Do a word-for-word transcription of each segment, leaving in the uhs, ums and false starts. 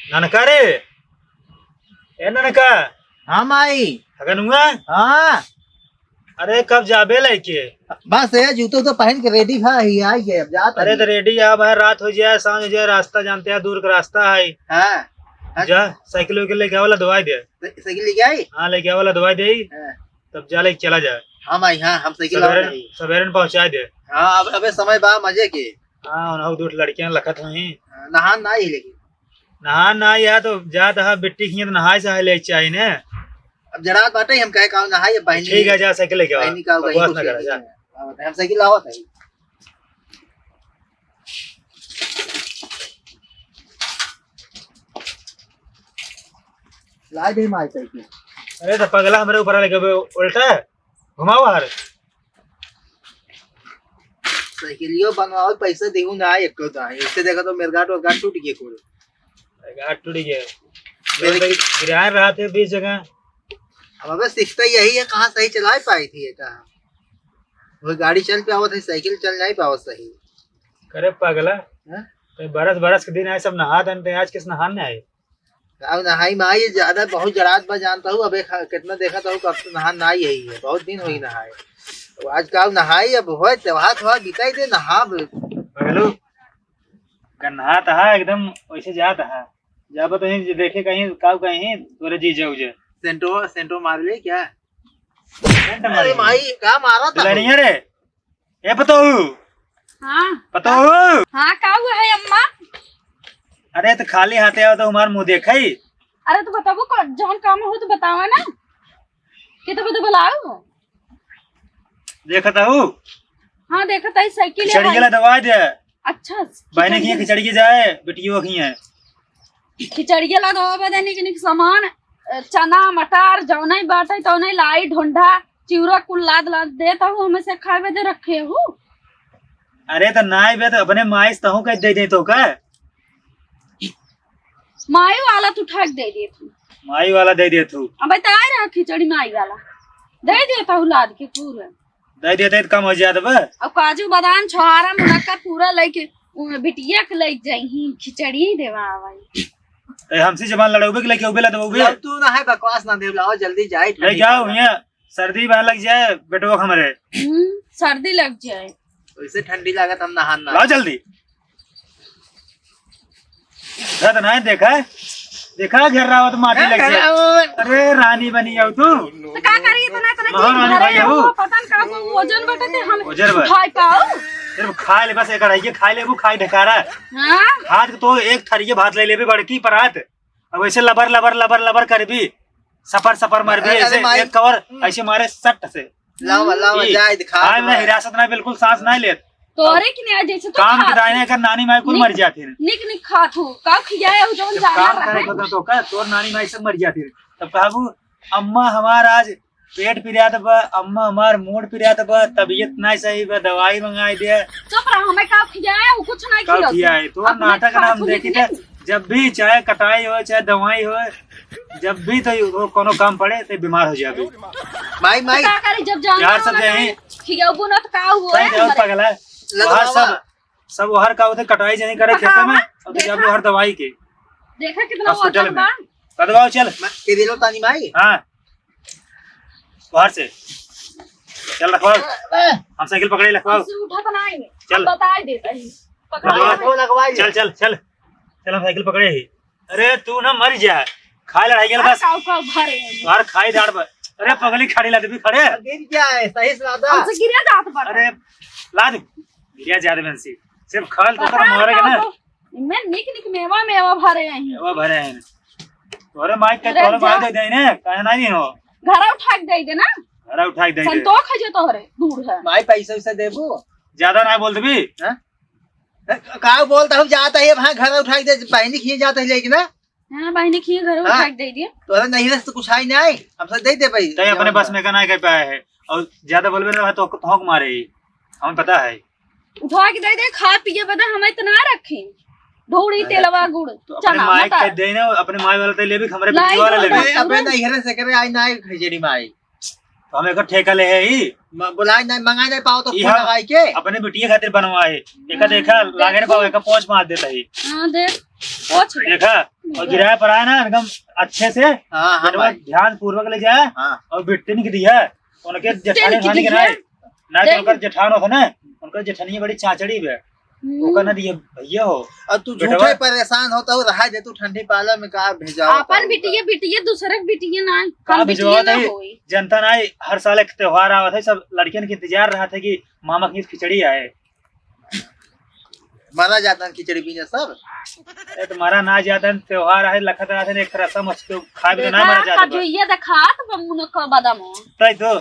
ननका रे, ए ननका। हाँ माई। हगनुआ। हाँ। अरे कब जाबे लइके? बस ये जूतो तो पहन के रेडी खा ही आई है, अब जात अरे ही। तो रेडी आ भाई, रात हो जाए, सांझ हो जाए, रास्ता जानते हैं, दूर का रास्ता है। हाँ। जा, साइकिल वाइकिल लेके आवा, लदवाई दे। साइकिल लेके आई? हाँ, लेके आवा, लदवाई दे। हाँ। तब जा लेके चला जाए। हाँ माई, हाँ, हम साइकिल लावत सबेरे, नहीं। सबेरे में पहुँचा दे। हाँ, अब अबे समय बा मजे के। हाँ, उन्हों दो लड़कियां लखत हुई। हाँ, नहान ना आई लेकिन। नहान ना आई है तो जात है बिट्टी की तो नहाए से ले चाहिए ने। अब जरात बाटे हम कहे का नहाई, अब बहिनी ठीक है, जा साइकिल लेके आवा। बहिनी का बकवास ना करा, जा। हाँ, हम साइकिल लावत है। ला दे माई साइकिल। अरे तो पगला हमरे ऊपर लेके बे उल्टा है। घुमाओ बाहर। साइकिलियो बनवाओ, पैसा देहू ना एको दाई। ऐसे देखा तो मेरे गाट और गाट टूट गए कुल। गाट टूट गए। मेरे गिराए रहा थे बीस जगह। अब अबे सीखता यही है, कहाँ सही चला पाई थी ये कहाँ। वो गाड़ी चल पावत है, साइकिल चल नहीं पावत सही। करे पगला। हाँ? तो बरस बरस के दिन आए, सब नहा धन थे, आज किस नहान नहीं आए? अब नहाई में आई ज्यादा बहुत जरात बा जानता हूँ, अबे खा-, कितना देखा था कब से नहान ना आई है, बहुत दिन होई नहाए। अब आज का नहाई, अब होए त्योहार, त्योहार बिताई दे, नहा बे। पगलू, गन्हात हा एकदम वैसे जात हा। जब तो ही देखे कहीं, काऊ कहीं, तोरे जीजा उजा। सेंटो, सेंटो मार ले क्या? सेंट अरे मारी। भाई, का मारा था? दुल्हनिया रे, ए पतोहू। हाँ। पतोहू। हाँ, का हुआ है अम्मा? अरे तो खाली हाथे आओ तो हमार मुँह देखई। अरे तो बताबो का, जौन काम हो तो बतावा ना। के तो बदे बुलाओ। देखत हूँ। हाँ, देखत है, साइकिल है खिचड़ी भाई। वाला दवा दे। अच्छा, बहने खिचड़ी। की खिचड़ी की जाए, बेटियों की है। खिचड़िया ला दवा बदे निक निक सामान, अ, चना, मटर, जौनई बाटे, तौनई लाई, ढोंढा, चिउरा कुल लाद लाद देत हूँ, हमें से खाए बदे रखे हूँ। अरे तो नाई बे, तो अपने माई से तहूँ कह दे दे तो का? माई वाला तू उठा के दे देत हूँ। माई वाला दे देत हूँ। अब बताए रहा खिचड़ी माई वाला। दे देत हूँ लाद के पूरा। दे देते तो कम हो जात बा। अब काजू, बादाम, छोहारा, मुनक्का पूरा लेके, उ बिटिया के लेके जाई ही, खिचड़ी देवा भाई। तो हमसे जबान लड़ाउबे के लेके उबे ला देबे? लब तू ना है, बकवास ना देव, लाओ जल्दी जाए, ठंडी लेके आओ पाला। यहाँ, सर्दी बा लग जाए बेटवा हमरे। हम्म, सर्दी लग जाए। वैसे ठंडी लागत, हम नहान ना। लाओ जल्दी। रत नहीं देखा, देखा घेर रहा हो तो माटी लग जाए। अरे रानी बनी आओ तू। तो का करी इतना, इतना महारानी भाई हो। पता न का को वजन बटते हम वजन बा। खाए पाओ। सिर्फ खा ले बस, एक अढ़ाई के खा ले, वो खाए ढकारा। हाँ। हाथ तो एक थरिये भात ले लेबे बड़की परात। अब ऐसे लबर, लबर, लबर, लबर करबी, सफर, सफर मारबी, अरे, अरे, ऐसे माई। एक कवर, हम्म। ऐसे मारे सट से। लावा, लावा, ई, जाए, दिखा खाए दे में भाई। हिरासत ना, बिल्कुल सांस ना लेत। तोरे की नहीं, जैसे तो काम खात के दाहिने हो। कर नानी माई कुल निक, मर जाती है। निक, निक खात हो, का खियाए हो जौन जब जाना काम करे रहे। को तो, तो का, तोर नानी माई सब मर जाती है। तब कहबू, "अम्मा, हमार आज पेट पिरात बा, अम्मा, हमार मूड पिरात बा, तबीयत नहीं सही बा, दवाई मंगाई दे।" चुप रह, हमें का खियाए हो, कुछ नहीं का खियाओ। खियाए? तो अपने नाटक खात नाम हो देखी निक, थे। निक। जब भी चाहे कटाई हो, चाहे दवाई हो, जब भी तो वो कोनो काम पड़े, तो बीमार हो जाबे। माई, माई। का करी, जब जाना यार, सब होना यही। कहीं खियाबू ना, तो का हुआ सही है जाओ, हमारे? पगला। लग वहाँ बाबा। सब, सब वहाँ का उधर कटाई जानी करे खेते में, पकावा, और तो जब देखा। वहाँ दवाई के देखा कितना हॉस्पिटल वजन में। बा। कदवाओ, चल। मैं, के दिलो तानी माई? हाँ। बाहर से। चल, रखवाओ। अबे। हम साइकिल पकड़े, रखवाओ। उससे उठा तो नहीं। चल। हम बताए देता ही। पकड़ लगवा। ले। लगवा, लगवा। चल, चल, चल। चल, हम साइकिल पकड़े ही। अरे, तू ना मर जा। खाए लड़ाई के अरे, बस। काऊ, काऊ भरे हैं। यार, खाई दाड़ पर। अरे, पगली खड़ी ला दे भी खड़े। गिर क्या है? सही से ला दा। हमसे गिरा जात पर। अरे, ला दे। गिरा जा दे बंसी। सिर्फ खाल तो कर बताओ, मारेगा ना। काऊ, काऊ। इनमें निक निक मेवा मेवा भरे हैं। मेवा भरे हैं। तोरे माई के अरे तोरे माई जा। दे दे ने, काहे ना नहीं हो? घर उठा के दे दे ना। घर उठा के दे दे। संतोष है जो तोहरे, दूर है। माई पैसा वैसा देबू? ज्यादा ना बोल देबी। हाँ? का बोलता हूँ, जाता है वहाँ घर उठा के दे, बहनी खींच जाता है लेकिन ना। हाँ, बहनी खींच घर हाँ। उठा के दे दिए। तोरा नहीं रस तो कुछ आई नहीं, हमसे दे दे भाई। तै अपने बस में का ना कर पाया है, और ज्यादा बोलबे ना तो तोहक मारे ही, हमें पता है। उठा के दे दे, खा पिए बदे हम इतना रखे। ढोड़ी, अरे, तेलवा, गुड़, तो अपने चना, माई मटर। के दे ना, अपने माई वाला तेल लेबे, हमरे लाई बेटी वाला दो, लेबे। लाई अबे दो। नहीं, हरे से करे, आई ना, आई खिचड़ी माई। तो हम एकर ठेका ले है ही। म-, बुलाए नहीं, मंगाए नहीं पाओ तो ई फोन हम लगाई के। अपने बिटिया खातिर बनवाए। एका देखा, लागे नहीं पाओ, एका पोंछ मार देता ही। हाँ, देख, पोंछ ले। देखा, और गिराए पर आए ना एकदम अच्छे से। हाँ, हाँ बेटवा भाई। ध्यान पूर्वक ले जाए। हाँ। और बिट्टिन के दिया, उनके जेठानी, जेठानी के दिया। नहीं, ना तो देख। उनकर जेठान होता ना, उनकर जेठानी बड़ी चाचड़ी बे। हम्म। ओकर ना दिए भैया हो। अब तू बेटवा झूठे परेशान होता हो, रहा दे तू ठंडी पाला में का भेजावत अपन हो? बिटिया, बिटिया, दूसरे के बिटिया ना, का हम बिटिया भेजवावत ना है? होई। जनता ना है, हर साल एक त्योहार आवत है, सब लड़कियन के इंतजार रहत है कि मामा की खिचड़ी आए। मरा जाता है खिचड़ी पीने सब। अरे तो मरा ना जाता है, त्योहार आए, लखत रहत है, एक रसम अच्छे खाए भी तो ना देखा, मरा जाता है। खजुइया देखात बा मुनक बादाम। तई तो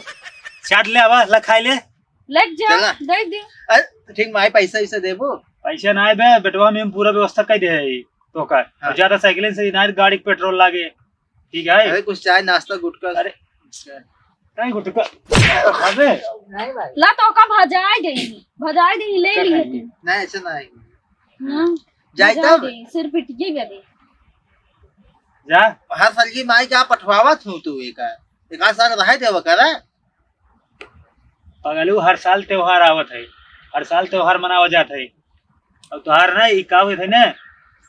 चाट ले आवा, ला खाई ले। लेके जा, चला। दे दे। अरे, ठीक माई, पैसा वैसा देबो? पैसा ना आए बे, बेटवा में हम पूरा व्यवस्था कर दे है तो का। हाँ। ज्यादा साइकिल से ना, गाड़ी के पेट्रोल लागे। ठीक है। अरे, कुछ चाय, नाश्ता, गुटखा। अरे, नहीं गुटखा। अबे। नहीं भाई। ला तो का भजाई दे, भजाई दे, ले लिए तू। नहीं, ऐसे ना है। हाँ, जाए भजाई तब? दे, सिर पिटिए बे। जा। हर साल की माई का पठवावत हूँ तू एक, एक आध साल रहे देवा करा। पगलू, हर साल त्योहार आवत है, हर साल त्योहार मनावा जात है। अब त्योहार ना, ई का होत है ना,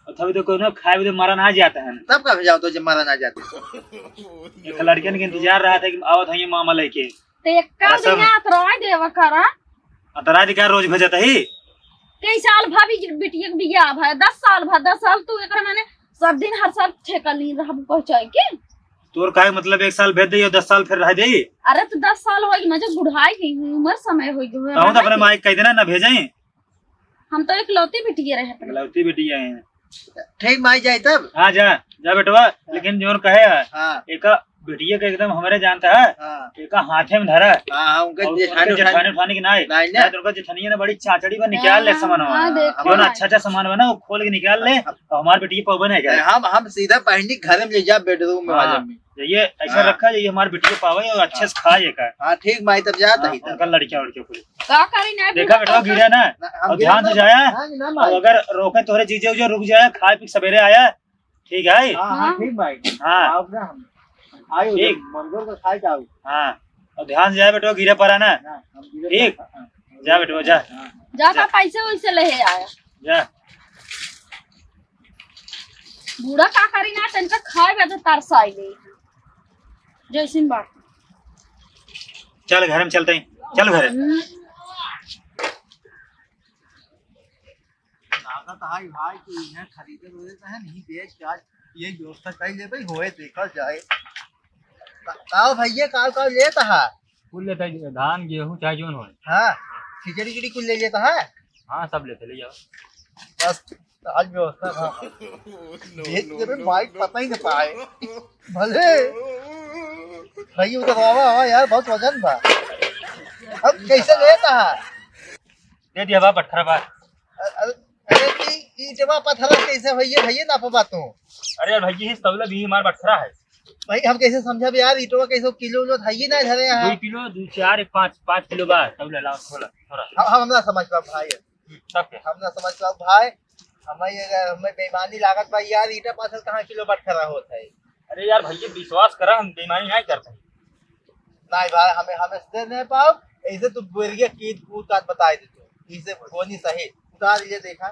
अब तभी तो कोनो खाए भी तो मारा ना जाता है। तब का भेजाओ तो जब मारा ना जाते? एक लड़कियन के इंतजार रहा था कि आवत है ये मामा लेके। तो एक का रसम। दिन अतराय देवा करा। अतराय दे का रोज भेजत है? कई साल भाभी बिटिया के बियाह भा, दस साल भा, दस साल तू एकरा माने सब दिन हर साल ठेका ली रहबू पहुँचाए के? तोर काहे मतलब एक साल भेज दे और दस साल फिर रह जाई? अरे तो दस साल होई, मैं जब बुढ़ाई गई हूँ, उम्र समय होई गई है, तहूँ तो अपने माई के कह देना ना भेजाई। हम तो इकलौती बिटिया रहे अपने। इकलौती बिटिया है। ठीक माई जाए तब। हाँ जा, जा बेटवा, लेकिन जोन कहे है, हाँ। एका बिटिया के एकदम हमरे जानता है, हाँ। एका हाथे में धरा। हाँ, हाँ, उनका और जेठानी उनका उठानी जेठानी उठानी की ना है। नहीं ना। नहीं तो उनका जेठानिया ने बड़ी चाचड़ी बा, निकाल ले हाँ, सामान हाँ, वामान। देखो जोन ना। अच्छा अच्छा सामान बना वो खोल के निकाल ले, हाँ। और हमार बिटिया पवन है क्या? हम, हम सीधा बहनी घर में ले जा बेडरूम में हाँ। वाले में। ये ऐसा हाँ। रखा, ये हमार बिटिया पावे और अच्छे से खाए का। हाँ, ठीक माई, तब जात हाँ, ही तब। उनका लड़कियां, लड़कियों को। का करी ना, देखा बेटा, गिरा ना, ना, हम और गिरा ध्यान से ना, जाया। ना, ना, और माई। अगर रोके तोहरे जीजे उजे रुक जाया, खाए पी के सवेरे आया, ठीक है? हाँ, हाँ, हाँ। ठीक माई। हाँ। आओ ना हम। आयो, ठीक। मंदिर का खाए जाओ। हाँ। और ध्यान से जाया बेटा, गिरे पड़ा ना। ना, हम गिरे ठीक? पड़ा, हाँ। जा बेटा, जा। हाँ। जा, जा। का पैसे वैसे ले आया। जा। बूढ़ा का करी ना, तनका खाए बा तो तरसाई ले। जैसिन बात। चल घर में चलते हैं, चल घर। हम्म। लागत है भाई कि इन्हें खरीदे रोजे तो है नहीं, बेच के आज ये व्यवस्था कर ले भाई, होए देखा जाए। का, का भैया, का, का लेता है? कुल लेता है, धान, गेहूं, चाहे जोन होए। हाँ, खिचड़ी, खिचड़ी कुल ले लेता है? हाँ, सब लेते, ले जाओ। बस, आज व्यवस्था था। देख तेरे माइक पता ही ना पाए। भले। भाई, उधर आवा, आवा यार, बहुत वजन बा। अब कैसे लेता है? दे दिया बा, बटखरा बा। अ-, अरे, अरे, ई, ई जमा पत्थर कैसे भैया, भैया ना पबा तू? अरे यार, भैया, ही तौला भी हमार बटखरा है। भाई, हम कैसे समझा भी यार, ईटवा कैसे किलो उलो था, ये ना धरे यहाँ। दो किलो, दो, चार, एक, पाँच, पाँच किलो बा, तौला लाओ, थोड़ा, थोड़ा। हम, हम ना समझ पाओ भाई। तब क्या? हम ना समझ पाओ भाई, हमें ये, हमें बेईमानी लागत बा यार, ईटा पाथर कहाँ किलो बटखरा होत है? अरे यार भैया, विश्वास करा, हम बेईमानी नहीं करते। नहीं भाई, हमें, हमें से नहीं पाओ, ऐसे तू बोरिया कीट कूट काट बताए दे तू, इसे बोनी सही। उतार ले देखा,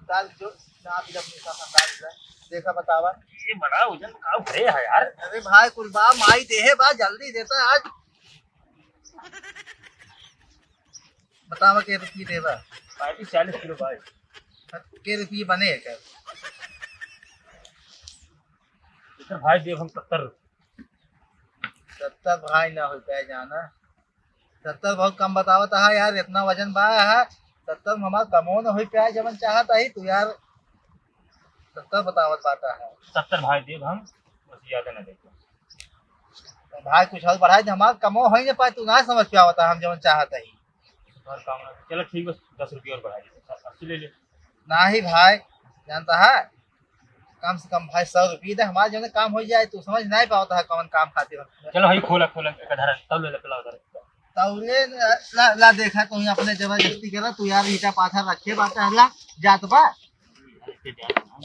उतार जो, ना भी अपने साथ उतार ले, देखा बतावा। ये बड़ा वजन का भरे है यार। अरे भाई, कुल बा, माई देहे बा, जल्दी देता आज। बतावा के रुपये देबा? पैंतीस चालीस किलो भाई। के रुपये बने है क्या? इधर भाई देव हम सत्तर रुपये। सत्तर भाई ना हो पाए जाना। सत्तर बहुत कम बतावत है यार, इतना वजन बा है। सत्तर में हमार कमो न हो पाए जवन चाहत है तू यार। सत्तर बतावत बाटा है। सत्तर भाई देव हम, बस ज्यादा ना देते। भाई कुछ और बढ़ाए दे, हमार कमो हो ही ना पाए, तू ना समझ पावत है हम जवन चाहत है। और काम ना, चलो ठीक बस दस रुपये और बढ़ा दीजिए, अस्सी ले ले। नहीं भाई, जानता है, कम से कम भाई सौ रुपये दे, हमारा जवन काम हो जाए, तू समझ नहीं पावत है कौन काम खातिर। चलो भाई खोला, खोला, एक धरा, तब ले ले, पिलाओ धरा। तौले ला, ला देखा, तू ही अपने जबरदस्ती करा, तू यार ईटा पाथर रखे बाटे हला, जात बा।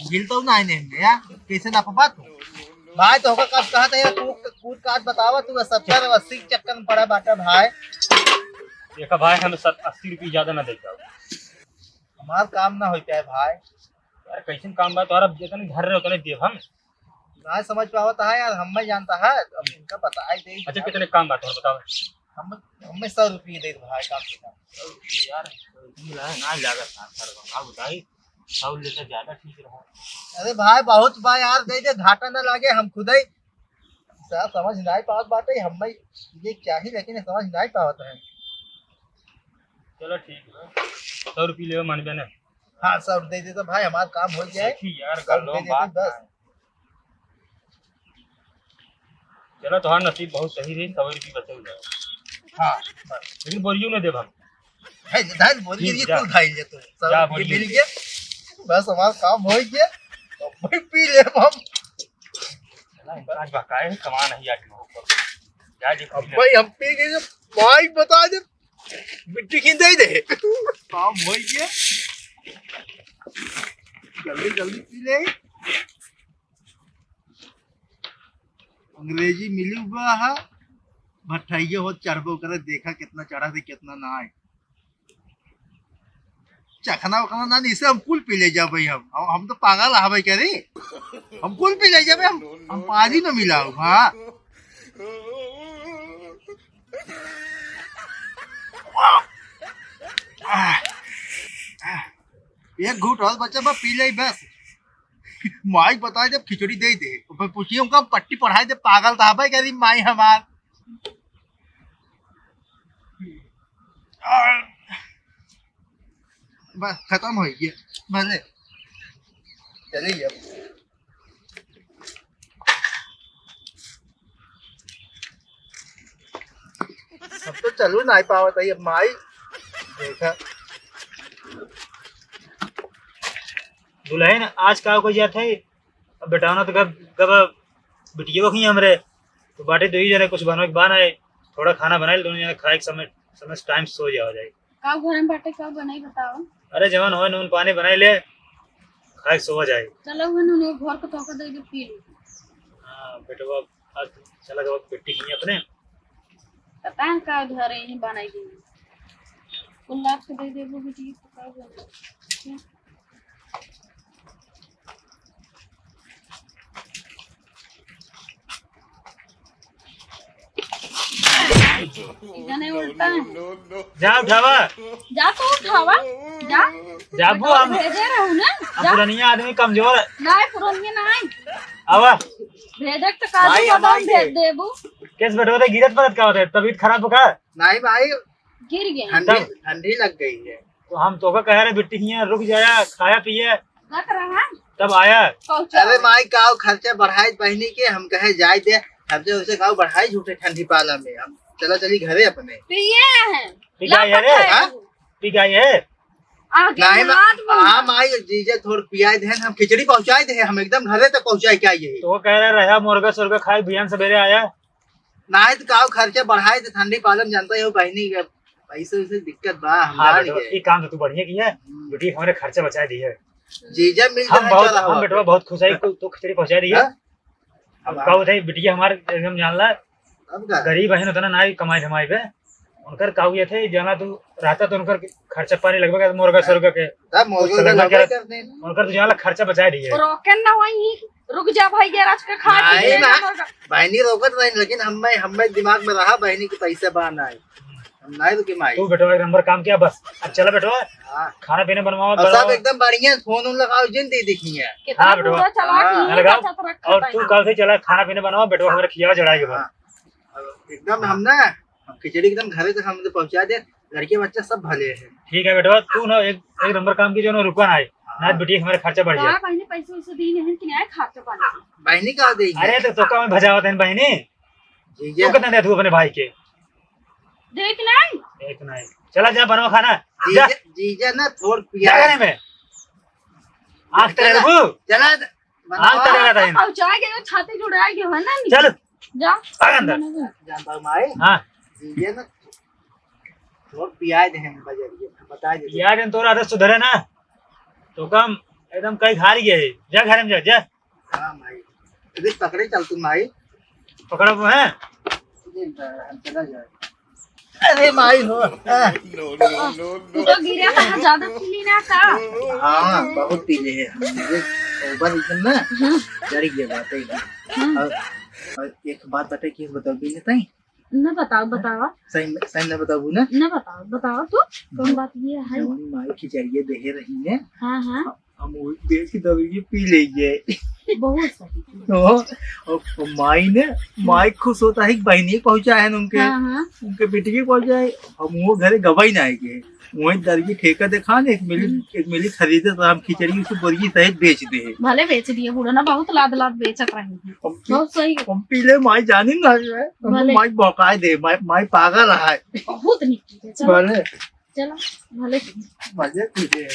गिल तो ना आने में यार, कैसे ना पबा तू? भाई, तोहका कब कहा था, ये कूद, कूद काट बतावा, तू सत्तर अस्सी के चक्कर में पड़ा बाटा भाई। देखा भाई, हमें सत-, अस्सी रुपये ज्यादा ना दे पाओ। हमार काम ना होता है भाई। यार, कैसन काम बा तोहरा? जितने घर रहे उतने देब हम। ना समझ पावत है यार, हम नहीं जानता है, अब इनका बताई दे। अच्छा, कितने काम बा तोहरा, बताओ। हम, हमें सौ रुपये दे दे भाई, काम से काम। यार, ना लागत ना, सर, बताई। सौ लेता ज्यादा ठीक रहा। अरे भाई, बहुत बा यार, दे दे, घाटा ना लागे, हम खुद ही सर समझ नहीं पावत बाटे, हम ये चाहिए लेकिन समझ नहीं पावत है। चलो ठीक है, सौ रुपये लेवे मानबे ना। हाँ, सौ दे दे तो भाई, हमार काम हो जाए। देखी यार, सौ गल्लो दे दे बात बस। है। चलो, तोहार नसीब बहुत सही रही, सौ रुपये बचे हो जाए। हाँ, बस। लेकिन बोरियो ना देब हम। है, धान बोरियो ठीक, ये जा। कुल खाई ले तू। सब जा, ये बोरियो। मिल गया। बस हमारा काम हो गया। अब भाई पी ले हम। चला, इनका आज बकाए है, कमा नहीं आज लोगों को। जा जी, अब पी ले। भाई हम पी गए, जब माई बता दे, बिट्टी खींच दे दे। काम हो गया। जल्दी, जल्दी पी ले। अंग्रेजी मिली हुआ है, भट्ठाइये हो चढ़बो करे, देखा कितना चढ़ा थे, कितना ना आए। चखना उखना ना, इसे हम कुल पी ले जाबे हम। हम, हम तो पागल हवे करे, हम कुल पी ले जाबे हम। हम पानी न मिलाऊ, हाँ। एक घूट और बचा बा, पी ले बस। माई बताए दे, खिचड़ी दे दे। ओपर पूछिए, उनका पट्टी पढ़ाई दे, पागल था भाई, कह रही माई हमार। बस, खत्म हो गया। भले। चलिए अब। अब तो चलू नाई पावत है, अब माई। देखा। दुल्हन, आज का हो जात है? अब बेटावना तो गब, गब बिटिया बखी हमरे, तो बाटे दो ही जने, कुछ बनवे के बा ना है। थोड़ा खाना बनाई ले, दोनों जने खाए के समय, समय टाइम सो जावा जाए। का घर में बाटे, का बनाई बताओ? अरे जवन होए नून पानी बनाई ले, खाए के सोवा जाए। चलो वो नून एक घर को तोहका दे दे, पी ले। हाँ बेटवा, आज चला गवा बेटी ही अपने। पता है का घर है, यहीं बनाई देंगे। कुल लाख के दे देबो बेटी, तो का बनाई? इधर नहीं उल्टा है। जा उठावा। जा तो उठावा। जा। जाबू हम। भेजे रहू ना। हम जा। पुरनिया आदमी कमजोर है। नहीं, पुरनिया नहीं। आवा। भेजे तो काजू भाई, बादाम हमारी भेज है। देबू। केस बैठो तो गिरत परत का होता है? तबीयत खराब हो का? नहीं भाई। गिर गए। ठंडी, तब? ठंडी लग गई है। तो हम तोका कह रहे बिट्टी हियाँ रुक जाया, खाया पिया। गत रहा। तब आया। पहुँचा। अरे माई, काऊ खर्चा बढ़ाए बहिनी के, हम कहे जाए दे, खर्चा उसे काऊ बढ़ाए झूठे ठंडी पाला में। हम चला चली घरे अपने। पिए हैं। पी गई है रे? लपट है। हाँ? पी गई है? आगे नहीं मा-, नाथ बना। हाँ माई, जीजा थोड़ पियाए दे, हम खिचड़ी पहुँचाए दे, हम एकदम घरे तक पहुँचाए के आइए। तो वो कह रहे रहा मुर्गा सुर्गा खाए, बिहान सवेरे आया। नाहीं तो काऊ खर्चा बढ़ाए तो ठंडी पाला में जानता ही हो बहिनी के पैसे वैसे दिक्कत बा, हम हाँ जान बेटवा, गए। ई काम तो तू बढ़िया किया है। हम्म। बेटी हमारे खर्चा बचा दी है। जीजा मिल हम जाए बहुत, चला हम हुआ बेटवा पे। बहुत खुश है, तू, तू खिचड़ी पहुँचा दी है। हाँ? अब अब का बताई, बिटिया हमारे एकदम जान ला, अब का? गरीब है ना, उतना ना ही कमाई धमाई पे। उनकर का हुए थे, जाना तू रहता तो उनकर खर्चा पानी लगभग मुर्गा सुर्गा के। तब मुर्गा कुछ तो लगभग लगभग क्या, करते हैं। उनकर तो जान ला खर्चा बचा दी है। रोकन ना वही, रुक जा भाई, जरा आज के खा के नहीं, दे ना। दे ना। बहनी रोकत रही, लेकिन हमें, हमें दिमाग में रहा बहनी के पैसे बा ना है। हम नहीं रुके माई। तू बेटवा एक नंबर काम किया बस। अब चला बेटवा, हाँ। खाना पीना बनवाओ, और सब बनवाओ। एकदम बढ़िया, फोन उन लगाओ, जिन दे देखी है। कितना हाँ बेटवा। पूरा चला हाँ। के लगाओ। बचत रखा और है। तू कल से चला खाना पीना बनवाओ, बेटवा हमारे खियावा चढ़ाए के बाद। हाँ। अब एकदम हम ना, हम खिचड़ी एकदम घरे तक हम तो पहुँचा दे, लड़के बच्चा सब भले हैं। ठीक है बेटवा, तू ना एक, एक नंबर काम कीजिए ना, रुका ना है। ना हाँ। बेटी हमारे खर्चा बढ़ जाए। हाँ, बहनी पैसे वैसे दी नहीं कि नहीं आए खर्चा पानी। बहनी का देगी? अरे तो तोका में भजावत है बहनी। जीजा। तू कितना दे तू अपने भाई के? देख नहीं। देख नहीं। चला जा बनवा खाना। जीजा, जा। जीजा ना थोड़ जा पिया। घरे में। आँख तेरे चला, रखू। चला, आँख तेरे रखा है। पहुँचा गए, छाती जुड़ा गए है ना। चल। जा। भाग अंदर। जानता हूँ माई। हाँ। जीजा ना थोड़ पिया दे हैं बजरिए, बता दे। पिया दे तोरा आदत सुधरे ना। तो कम एकदम कई हार गए। जा घर में जा, जा। हाँ माई। अरे पकड़े चल तू माई। पकड़ा वो है? अरे माई हो। हाँ। तू तो गिरा कहाँ, ज्यादा पी ली ना का? हाँ, बहुत पी ले है हम। ओवर एकदम ना। चढ़ गया बात है। और, और एक बात बताए कि बताओ भी नहीं ताई। न बताओ, बताओ। सही में, सही में बताबू ना? न बताओ, बताओ तू। कौन बात ये है? जवन माई खिचड़िया देहे रही ने, हाँ, हाँ। हम वो बेच के दवाई पी ले गए। बहुत सही। तो, और, और माई ने, माई खुश होता है कि बहनी पहुंचा है उनके, हाँ, हाँ। उनके बेटी के पहुंचा है। हम वो घरे गवाई ना आएंगे, वहीं दर की ठेका देखा ने, एक मिली, एक मिली खरीदे तो हम खिचड़ी उसे बोरिए सहित बेच दे। भले बेच दिए, बूढ़ा ना बहुत लाद लाद बेचत रही है। हम पी, बहुत सही। हम पी ले, माई जानी ना है, हम भले। माई बौकाए दे, माई, माई पागल है। बहुत निक चीज है। चलो, भले, चलो, भले। मजे पी ले।